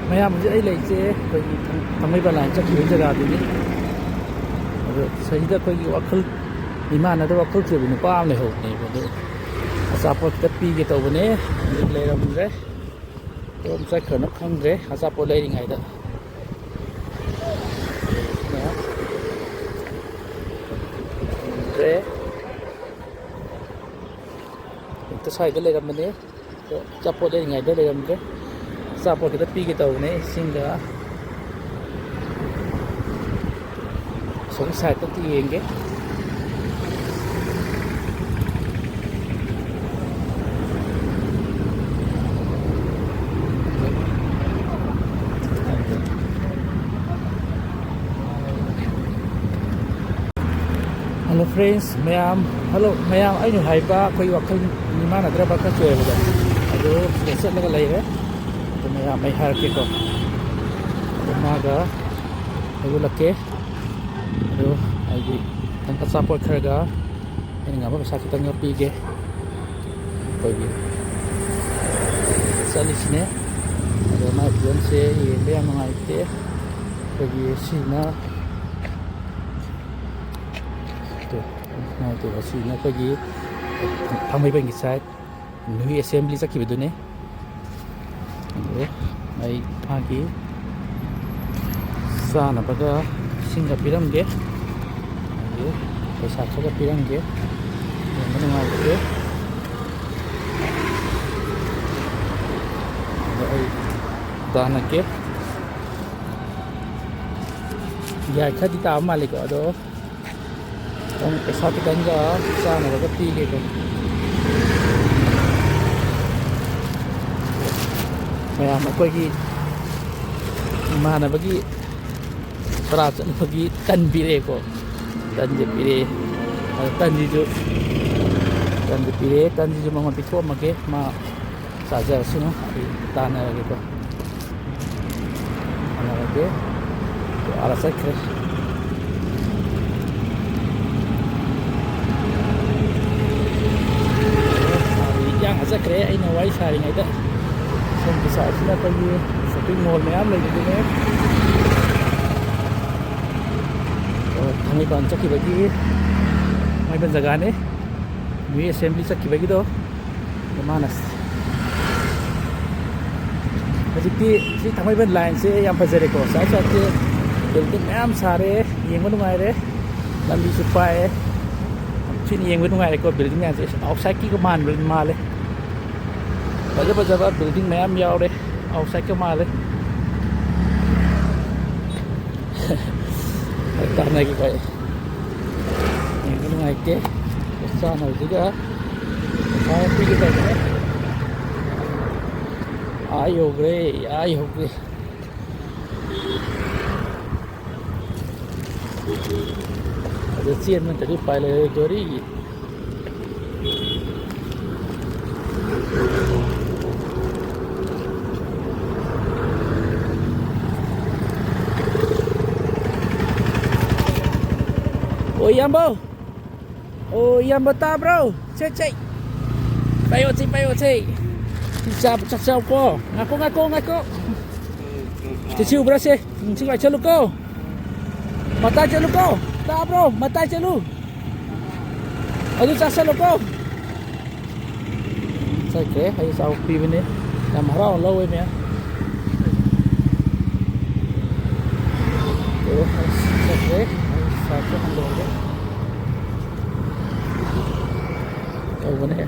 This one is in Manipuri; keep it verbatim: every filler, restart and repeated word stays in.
ꯃꯌꯥꯝ ꯍꯧꯖꯤꯛ ꯑꯩ ꯂꯩꯔꯤꯁꯦ ꯑꯩꯈꯣꯏꯒꯤ ꯊꯥꯡ-, ꯊꯥꯡꯃꯩꯕꯟ ꯂꯥꯏꯟ ꯆꯠꯈꯤꯕ ꯖꯒꯥꯗꯨꯅꯤ꯫ ꯑꯗꯣ ꯁꯤꯗ ꯑꯩꯈꯣꯏꯒꯤ ꯋꯥꯈꯜ ꯃꯤꯃꯥꯟꯅꯗꯕ ꯋꯥꯈꯜ ꯊꯦꯕ ꯅꯨꯄꯥ ꯑꯃ ꯂꯩꯍꯧꯕꯅꯦꯕ꯫ ꯑꯗꯣ ꯑꯆꯥꯄꯣꯠ ꯈꯤꯇ ꯄꯤꯒꯦ ꯇꯧꯕꯅꯦ, ꯍꯧꯖꯤꯛ ꯂꯩꯔꯝꯗ꯭ꯔꯦ꯫ ꯀꯔꯣꯝ ꯆꯠꯈ꯭ꯔꯅꯣ ꯈꯪꯗ꯭ꯔꯦ ꯑꯆꯥꯄꯣꯠ ꯂꯩꯔꯤꯉꯩꯗ꯫ ꯗ꯭ꯔꯦ꯫ ꯍꯦꯛꯇ ꯁ꯭ꯋꯥꯏꯗ ꯂꯩꯔꯝꯕꯅꯦ꯫ ꯑꯗꯣ ꯑꯆꯥꯄꯣꯠ ꯂꯩꯔꯤꯉꯩꯗ ꯂꯩꯔꯝꯗ꯭ꯔꯦ꯫ ꯑꯆꯥꯄꯣꯠ ꯈꯤꯇ ꯄꯤꯒꯦ ꯇꯧꯕꯅꯦ, ꯏꯁꯤꯡꯒ꯫ ꯑꯁꯣꯝꯒꯤ ꯁꯥꯏꯠꯇ ꯑꯝꯇ ꯌꯦꯡꯒꯦ꯫ Hello friends, ꯃꯌꯥꯝ, hello ꯃꯌꯥꯝ, ꯑꯩꯅ ꯍꯥꯏꯕ ꯑꯩꯈꯣꯏ ꯋꯥꯈꯜ ꯃꯤꯃꯥꯟꯅꯗ꯭ꯔꯕ ꯈꯔ ꯊꯣꯛꯑꯦꯕꯀꯣ꯫ ꯑꯗꯨ ꯁꯤꯗ ꯆꯠꯂꯒ ꯂꯩꯔꯦ꯫ ꯑꯗꯨ ꯃꯌꯥꯝ ꯑꯩ ꯍꯥꯏꯔꯛꯀꯦꯀꯣ꯫ ꯑꯗꯨ ꯃꯥꯒ ꯍꯧꯒꯠꯂꯛꯀꯦ꯫ ꯑꯗꯨ ꯑꯩꯒꯤ ꯈꯤꯇꯪ ꯑꯆꯥꯄꯣꯠ ꯈꯔꯒ ꯑꯩꯅ ꯉꯝꯕ ꯄꯩꯁꯥ ꯈꯤꯇꯪꯒ ꯄꯤꯒꯦ꯫ ꯑꯩꯈꯣꯏꯒꯤ ꯆꯠꯂꯤꯁꯤꯅꯦ꯫ ꯑꯗꯣ ꯃꯥꯏ ꯐꯤꯕꯝꯁꯦ ꯌꯦꯡꯕ ꯌꯥꯝ ꯅꯨꯡꯉꯥꯏꯇꯦ꯫ ꯑꯩꯈꯣꯏꯒꯤ ꯁꯤꯅ, ꯇꯨ, ꯅꯨꯡꯉꯥꯏꯇꯦꯕ꯫ ꯁꯤꯅ ꯑꯩꯈꯣꯏꯒꯤ ꯊꯥꯡꯃꯩꯕꯟꯒꯤ ꯁꯥꯏꯠ ꯅꯨꯍꯤ ꯑꯦꯁꯦꯝꯕ꯭ꯂꯤ ꯆꯠꯈꯤꯕꯗꯨꯅꯦ꯫ ꯑꯗꯣ ꯑꯩ ꯃꯥꯒꯤ ꯆꯥꯅꯕꯒ ꯏꯁꯤꯡꯒ ꯄꯤꯔꯝꯒꯦ꯫ ꯑꯗꯒꯤ ꯄꯩꯁꯥ ꯈꯔꯒ ꯄꯤꯔꯝꯒꯦ꯫ ꯌꯦꯡꯕ ꯅꯨꯡꯉꯥꯏꯕꯁꯦ꯫ ꯑꯗꯣ ꯑꯩ ꯇꯥꯟꯅꯒꯦ꯫ ꯌꯥꯏ, ꯈꯔꯗꯤ ꯇꯥꯕ ꯃꯥꯜꯂꯤꯀꯣ꯫ ꯑꯗꯣ ꯈꯤꯇꯪ ꯄꯩꯁꯥ ꯈꯤꯇꯪꯒ ꯆꯥꯅꯕꯒ ꯄꯤꯒꯦꯀꯣ꯫ ꯃꯌꯥꯝ ꯑꯩꯈꯣꯏꯒꯤ ꯏꯃꯥꯟꯅꯕꯒꯤ ꯁꯣꯔꯥ ꯆꯠꯅꯕꯒꯤ ꯇꯟ ꯄꯤꯔꯛꯑꯦꯀꯣ꯫ ꯇꯟꯁꯦ ꯄꯤꯔꯛꯑꯦ꯫ ꯑꯗꯣ ꯇꯟꯁꯤꯁꯨ, ꯇꯟꯁꯦ ꯄꯤꯔꯛꯑꯦ꯫ ꯇꯟꯁꯤꯁꯨ ꯃꯉꯣꯟꯗ ꯄꯤꯊꯣꯛꯑꯝꯃꯒꯦ꯫ ꯃꯥ ꯆꯥꯖꯔꯁꯅꯨ, ꯑꯩ ꯇꯥꯟꯅꯔꯒꯦꯀꯣ꯫ ꯇꯥꯟꯅꯔꯒꯦ꯫ ꯑꯥꯗ ꯆꯠꯈ꯭ꯔꯦ꯫ ꯏꯌꯥꯡꯗ ꯆꯠꯈ꯭ꯔꯦ ꯑꯩꯅ ꯋꯥꯔꯤ ꯁꯥꯔꯤꯉꯩꯗ꯫ ꯁꯣꯝꯒꯤ ꯁꯥꯏꯠꯁꯤꯅ ꯑꯩꯈꯣꯏꯒꯤ ꯁꯣꯞꯄꯤꯡ ꯃꯣꯜ ꯃꯌꯥꯝ ꯂꯩꯕꯗꯨꯅꯦ꯫ ꯑꯣ, ꯊꯥꯡꯃꯩꯕꯟ ꯆꯠꯈꯤꯕꯒꯤ, ꯊꯥꯡꯃꯩꯕꯟ ꯖꯒꯥꯅꯤ꯫ ꯃꯤ ꯑꯦꯁꯦꯝꯕ꯭ꯂꯤ ꯆꯠꯈꯤꯕꯒꯤꯗꯣ꯫ ꯑꯗꯣ ꯃꯥꯅ ꯍꯧꯖꯤꯛꯇꯤ ꯁꯤ ꯊꯥꯡꯃꯩꯕꯟ ꯂꯥꯏꯟꯁꯦ ꯌꯥꯝ ꯐꯖꯔꯦꯀꯣ꯫ ꯁꯥꯏꯠ ꯁꯥꯏꯠꯁꯦ ꯕꯤꯜꯗꯤꯡ ꯃꯌꯥꯝ ꯁꯥꯔꯦ, ꯌꯦꯡꯕ ꯅꯨꯡꯉꯥꯏꯔꯦ꯫ ꯂꯝꯕꯤꯁꯨ ꯄꯥꯛꯑꯦ꯫ ꯌꯥꯝ ꯊꯤꯅ ꯌꯦꯡꯕ ꯅꯨꯡꯉꯥꯏꯔꯦꯀꯣ꯫ ꯕꯤꯜꯗꯤꯡ ꯃꯌꯥꯝꯁꯦ ꯑꯥꯎꯠꯁꯥꯏꯠꯀꯤꯒ ꯃꯥꯟꯕ ꯃꯥꯜꯂꯦ꯫ ꯐꯖ ꯐꯖꯕ ꯕꯤꯜꯗꯤꯡ ꯃꯌꯥꯝ ꯌꯥꯎꯔꯦ꯫ ꯑꯥꯎꯠꯁꯥꯏꯠꯀ ꯃꯥꯜꯂꯦ꯫ ꯇꯥꯟꯅꯒꯦ ꯚꯥꯏ꯫ ꯌꯦꯡꯕ ꯅꯨꯡꯉꯥꯏꯇꯦ꯫ ꯆꯥꯅꯕꯁꯤꯒ ꯄꯩꯁꯥ ꯄꯤꯒꯦ ꯇꯧꯕꯅꯦ꯫ ꯑꯥ ꯌꯧꯈ꯭ꯔꯦ, ꯑꯥ ꯌꯧꯈ꯭ꯔꯦ꯫ ꯑꯗꯨ ꯆꯦꯟꯕ ꯅꯠꯇ꯭ꯔꯗꯤ ꯎꯄꯥꯏ ꯂꯩꯔꯣꯏꯗꯣꯔꯤ꯫ ꯑꯣ, ꯏꯌꯥꯝꯕ꯫ ꯑꯣ, ꯏꯌꯥꯝꯕ ꯇꯥꯕ꯭ꯔꯣ? ꯁꯦ, ꯁꯦ꯫ ꯄꯥꯏꯌꯣ, ꯁꯦ, ꯄꯥꯏꯌꯣ, ꯁꯦ꯫ ꯆꯥꯕ, ꯆꯥꯛ ꯆꯥꯎꯀꯣ꯫ ꯉꯥꯏꯈꯣ, ꯉꯥꯏꯈꯣ, ꯉꯥꯏꯈꯣ꯫ ꯁꯤ, ꯁꯤ ꯎꯕ꯭ꯔꯥ, ꯁꯦ? ꯎꯝ, ꯁꯤ ꯄꯥꯏꯁꯜꯂꯨꯀꯣ꯫ ꯃꯇꯥꯏ ꯆꯠꯂꯨꯀꯣ꯫ ꯇꯥꯕ꯭ꯔꯣ? ꯃꯇꯥꯏ ꯆꯠꯂꯨ꯫ ꯑꯗꯨ ꯆꯥꯁꯜꯂꯨꯀꯣ꯫ ꯆꯠꯈ꯭ꯔꯦ꯫ ꯑꯩ ꯆꯥꯎ ꯄꯤꯕꯅꯦ꯫ ꯌꯥꯝ ꯍꯔꯥꯎꯅ ꯂꯧꯋꯦ ꯃꯌꯥꯝ꯫ ꯑꯣ, ꯆꯠꯈ꯭ꯔꯦ꯫ ꯑꯩ ꯁꯥꯏꯠꯁꯦ ꯍꯟꯗꯣꯛꯑꯒꯦ꯫ ꯇꯧꯕꯅꯦ꯫